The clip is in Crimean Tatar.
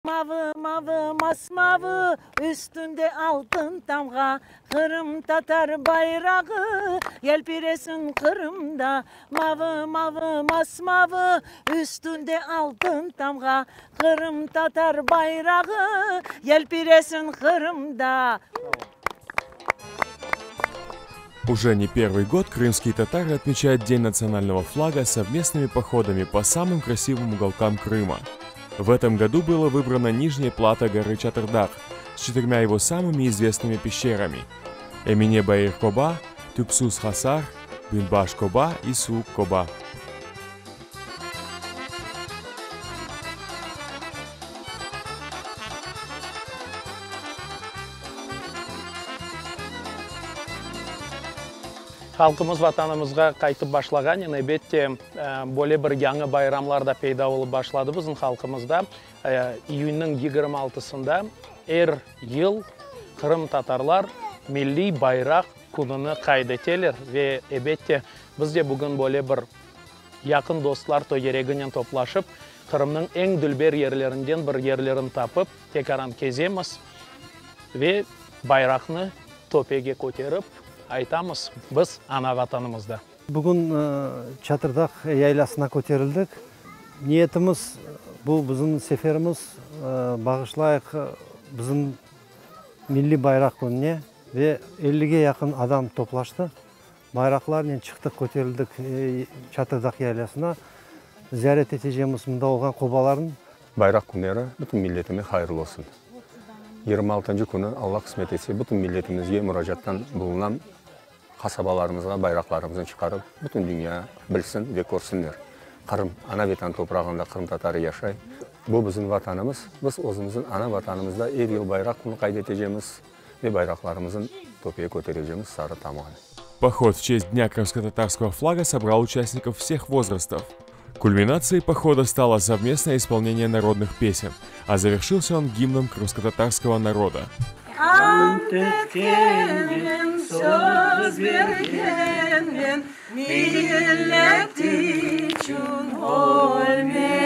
Mavı, mavı, masmavı, üstünde altın tamğa, Qırımtatar bayrağı yelpiresin Qırımda. Mavı, mavı, masmavı, üstünde altın tamğa, Qırımtatar bayrağı yelpiresin Qırımda. Уже не первый год крымские татары отмечают День национального флага совместными походами по самым красивым уголкам Крыма. В этом году было выбрана нижняя плата горы Чатырдаг с четырьмя его самыми известными пещерами – Эмине Баир-Коба, Тюпсус-Хасар, Бюнбаш-Коба и Суук-Коба. Halqımız Vatanımızğa qaytıp başlağanen, ebette, böyle bir yañı bayramlar da peyda olıp başladı bizim halqımızda. İyünniñ 26-sında er yıl qırımtatarlar Milliy bayraq kününi qayd eteler ve, ebette, biz de bugün böyle bir yaqın dostlar tögereginen toplaşıp, Qırımnıñ eñ dülber yerlerinden bir yerlerini tapıp, tekaran kezemiz ve bayraqnı töpege köterip, aytamız, biz ana Vatanımızda. Bugün Çatırdağ yaylasına köterildik. Niyetimiz, bu bizim seferimiz bağışlayıq bizim Milliy bayraq kününe ve ellige yaqın adam toplaştı. Bayraqlarnen çıqtıq, köterildik Çatırdağ yaylasına. Ziyaret etecemiz mında olğan qobalarnı. Bayraq künleri bütün milletime hayırlı olsun. Yigirmi altıncı künü, Alla qısmet etse, bütün milletimizge muracaattan bulunam, qasabalarımızğa bayraqlarımıznı çıqarıp, bütün dünya bilsin ve körsinler, Qırım, ana-Vetan toprağında qırımtatarı yaşay. Bu bizim Vatanımız. Biz özümizniñ ana Vatanımızda er yıl Bayraq künü qayd etecemiz ve bayraqlarımıznı töpege köterecemiz sarı tamğanı. Поход в честь Дня крымско-татарского флага собрал участников всех возрастов. Кульминацией похода стало совместное исполнение народных песен, а завершился он гимном крымско-татарского народа. Ant etkenmen, söz bergenmen, Millet içün ölmege.